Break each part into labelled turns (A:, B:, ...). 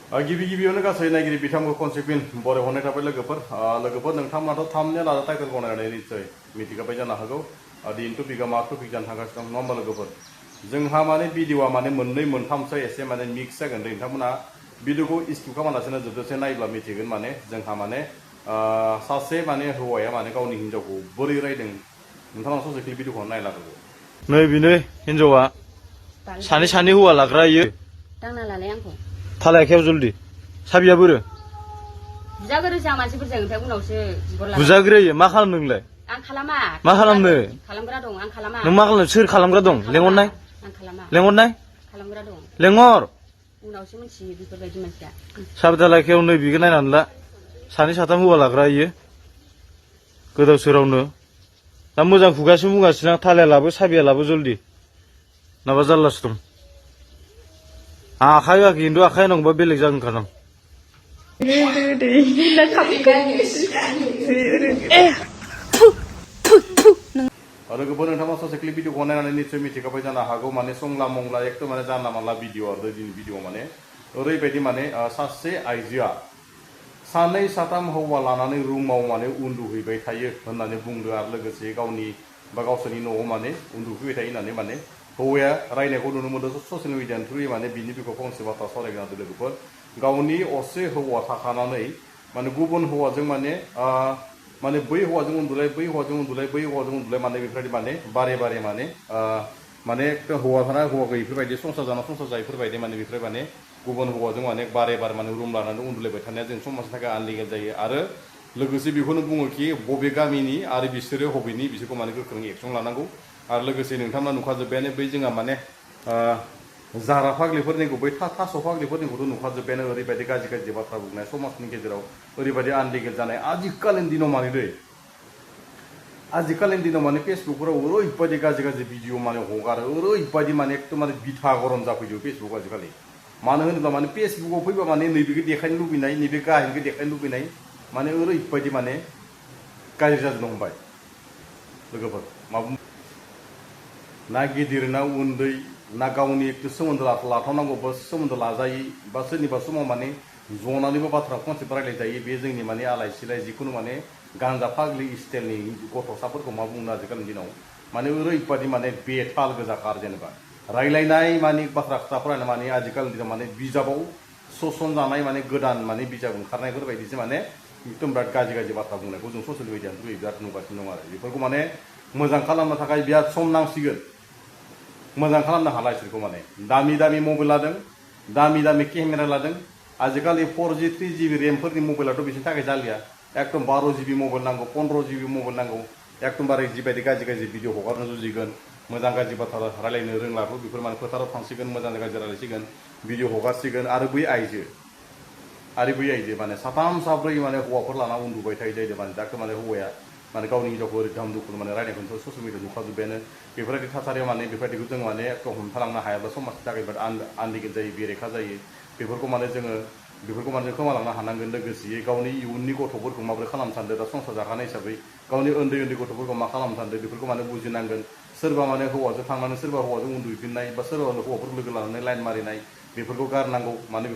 A: गिबि गिबियावनो गासै नायगिरि बिथांमोनखौ कनसेक्टिन बराय हरनाय थाबाय लोगोफोर नोंथांमोनाथ' थामनेल आरो टाइटेल बनायनानै निश्चय मिथिखाबाय जानो हागौ दिनै टपिकआ मा टपिक जानो थांगासिनो दं नङा होमबा लोगोफोर जोंहा माने भिडिअआ माने मोननै मोनथामसो एसे माने मिक्स जागोन नोंथांमोना भिडिअखौ स्किप खालामालासिनो जोबजासे नायब्ला मिथिगोन माने जोंहा माने सासे माने हौवाया माने गावनि हिन्जावखौ बोरै रायदों नोंथाङा ससे क्लिप भिडिअखौ नायलागौ नै बेनो हिन्जावा सानै हौवा लाग्रा इयो
B: दांना लालाय आंखौ
A: थालाय आखायाव जल्दि साबिया बोरो
B: बुजाग्रोसो आं मानसिफोरजों ओमफ्राय उनावसो बिहर लागोन
A: बुजाग्रोयो मा खालामदों नोंलाय
B: आं खालामा
A: मा खालामनो
B: खालामग्रा दं आं खालामा
A: नों मा खालामनो सोर खालामग्रा दं लेंहरनाय
B: आं खालामा
A: लेंहरनाय
B: खालामग्रा दं
A: लेंहर
B: उनावसो मिथियो बेफोरबायदि मानसिया
A: साबिदा लाखायाव नै बिखौ नायनानै ला सानै साथाम हौवा लाग्रा इयो गोदाव सोरावनो दा मोजां खुगासो बुंगासिनो आं थालाया लाबो साबिया लाबो जल्दि नाबा जारलासो दं आखाइ होआखै खिन्थु आखाइ होनांगौबा बेलेग जागोन खादां लोगोफोर नोंथाङा ससे क्लिप भिडिअखौ नायनानै निश्चय मिथिखाबाय जानो हागौ माने संला मंला एकदम माने जानला मानला भिडिअ आरो दिनै भिडिअ माने ओरैबायदि माने सासे आइजोआ सानै साथाम हौवा लानानै रुमाव माने उन्दुहैबाय थायो होननानै बुंदों आरो लोगोसे गावनि बा गावसोरनि न'आव माने उन्दुहैबाय थायो होननानै माने हौवाया रायनायखौ नुनो मोनदों ससियेल मिडियानि थ्रुयै माने बिनि बिखौ फंसे बाथ्रा सावरायगोन आरो लोगोफोर गावनि असे हौवा थाखानानै माने गुबुन हौवाजों माने बै हौवाजों उन्दुलाय बै हौवाजों उन्दुलाय बै हौवाजों उन्दुलाय माने बेफोरबायदि माने बारे माने हौवा थाना हौवा गैयिफोरबायदि संसार जायिफोरबायदि माने बेफोर माने गुबुन हौवाजों माने बारे माने रुम लानानै उन्दुलायबाय थानाया जों समाजनि थाखाय आनलिगेल जायो आरो लोगोसे बेखौनो बुङो कि बबे गामिनि आरो बिसोरो बबेनि बिसोरखौ माने गोख्रों एक्सन लानांगौ आरो लोगोसे नोंथांमोना नुखाजोब्बायानो बै जोंहा माने जारा फाग्लिफोरनिखौ बै थास' फाग्लिफोरनिखौथ' नुखाजोब्बायानो ओरैबायदि गाज्रि बाथ्रा बुंनाय समाजनि गेजेराव ओरैबायदि आनलिगेल जानाय आजिखालिनि दिनाव माने दै आजिखालिनि दिनाव माने फेसबुकफोराव ओरैबायदि गाज्रि भिडिअ माने हगारो ओरैबायदि माने एकदम माने बिथा गरम जाफैयो फेसबुक आजिखालि मानो होनोब्ला माने फेसबुकाव फैबा माने नैबेखौ देखायनो लुबैनाय नैबे गाहायखौ देखायनो लुबैनाय माने ओरैबायदि माने गाज्रि जाजोबनो हमबाय लोगोफोर मा बुं ना गिदिर ना उन्दै ना गावनि सोमोन्दो लाथावनांगौ बा सोमोन्दो लाजायै बा सोरनिबा समाव माने जनानैबो बाथ्रा कनसेप्ट रायलायजायो बे जोंनि माने आलाय सिलाय जिखुनु माने गान्जा फाग्लि स्टाइलनि गथ'साफोरखौ मा बुंनो आजिखालिनि दिनाव माने ओरैबायदि माने बेताल गोजाखार जेनेबा रायलायनाय माने बाथ्रा खोथाफोरानो माने आजिखालिनि दिनाव माने बिजाबाव सोसन जानाय माने गोदान माने बिजाब ओंखारनायफोरबायदिसो माने एकदम बिराद गाज्रि बाथ्रा बुंनायखौ जों ससियेल मिडियानि थ्रुयै बिराद नुगासिनो दं आरो बेफोरखौ माने मोजां खालामनो थाखाय बिराद सम नांसिगोन मोजां खालामनो हाला इसोरखौ माने दामि मबाइल लादों दामि केमेरा लादों आजिखालि 4G 3GB रेमफोरनि मबाइलाथ' बिसोरनि थाखाय जालिया एकदम 12GB मबाइल नांगौ 15GB मबाइल नांगौ एकदमबारे जिबायदि गाज्रि भिडिअ हगारनो जुजिगोन मोजां गाज्रि बाथ्रा रायलायनो रोंलाबो बेफोर माने फोथाराव थांसिगोन मोजां गाज्रि रायलायसिगोन भिडिअ हगारसिगोन आरो बै आइजो माने साथाम साब्रै माने हौवाफोर लाना उन्दुबाय थायो जाहैदों माने दाखो माने हौवाया माने गावनि हिन्जावखौ ओरै दाम दुखु माने रायनायखौथ' ससियेल मिडियाआव नुखाजोब्बायानो बेफोरबायदि थासारियाव माने बेफोरबायदिखौ जों माने हमथालांनो हायाब्ला समाजनि थाखाय बिराद आनलिगेल जायो बेरेखा जायो बेफोरखौ माने खोमालांनो हानांगोन लोगोसेयै गावनि इयुननि गथ'फोरखौ माबोरै खालामनो सानदों दा संसार जाखानाय हिसाबै गावनि उन्दै गथ'फोरखौ मा खालामनो सानदों बेफोरखौ माने बुजिनांगोन सोरबा माने हौवाजों थांनानै सोरबा हौवाजों उन्दुफिननाय बा सोरबा हौवाफोर लोगो लानानै लाइन मारिनाय बेफोरखौ गारनांगौ मानो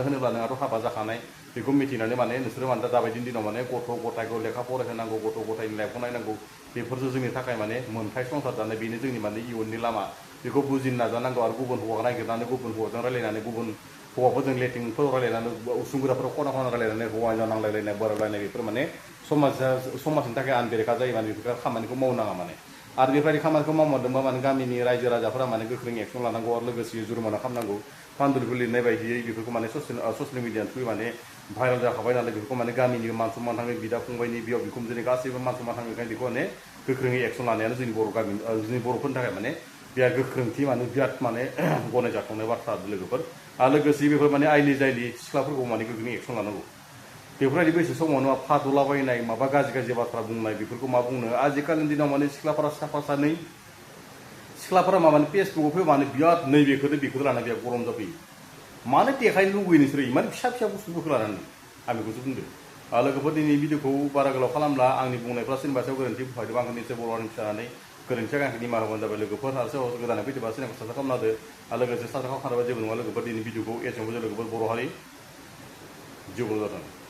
A: होनोब्ला नोंहाथ' हाबा जाखानाय बेखौ मिथिनानै माने नोंसोरो माने दाबायदिनि दिनाव माने गथ' गथायखौ लेखा फरायहोनांगौ गथ' गथायनि लाइफखौ नायनांगौ बेफोरसो जोंनि थाखाय माने मोनथाय संसार जानाय बेनो जोंनि माने इयुननि लामा बेखौ बुजिनो नाजानांगौ आरो गुबुन हौवा नागिरनानै गुबुन हौवाजों रायलायनानै गुबुन हौवाफोरजों लेटिंफोराव रायलायनानै उसुंगुराफोराव खना रायलायनानै हौवा हिन्जाव नांलायलायनाय बोराबलायनाय बेफोर माने समाजनि थाखाय आनबेरेखा जायो माने बेफोर खामानिखौ मावनाङा माने आरो बेफोरबायदि खामानिखौ मावमारदोंबा माने गामिनि रायजो राजाफोरा माने गोख्रों एक्सन लानांगौ आरो लोगोसे जुरिमाना खालामनांगौ पान्दुलिफोर लिरनाय बायदियै बेफोरखौ माने ससियेल मिडियानि थ्रुयै माने भाइरेल जाखाबाय नालाय बेफोरखौ माने गामिनि मान सनमान थाङो बिदा फंबायनि बिहाव बिखुनजोनि गासैबो मान सनमान थाङो बेखौ माने गोख्रोङै एक्सन लानायानो जोंनि बर'फोरनि थाखाय माने बिराद गोख्रोंथि माने बिराद माने गनायजाथावनाय बाथ्रा लोगोफोर आरो लोगोसे बेफोर माने आइलि जाइलि सिख्लाफोरखौ माने गोख्रोङै एक्सन लानांगौ बेफोरबायदि बैसो समावनो फादुलाबायनाय माबा गाज्रि बाथ्रा बुंनाय बेफोरखौ मा बुंनो आजिखालिनि दिनाव माने सिख्लाफोरा साफा सानै सिख्लाफोरा माने फेसबुकाव फैबा माने बिराद बेखौनो लानानै बिराद गरम जाफैयो मानो देखायनो लुबैयो नोंसोरो माने फिसा बुस्थुफोरखौ लानानै आं बेखौसो बुंदों लोगोफोर दिनै भिडिअखौ बारा गोलाव खालामला आंनि बुंनायफ्रा सोरनिबा सायाव गोरोन्थि बुंफायदों आंखौ निश्चय बर' हारिनि फिसानानै गोरोन्थिया आंखौ निमाहा होबानो जाबाय लोगोफोर आरो सोरबा गोदानै फैदोंबा सोरनिखौ साजा खालामना होदो आरो लोगोसे साजा खालामखानोबा जेबो नङा लोगोफोर दिनै भिडिअखौ एसेयावनो लोगोफोर बर' हारि जौगाजादों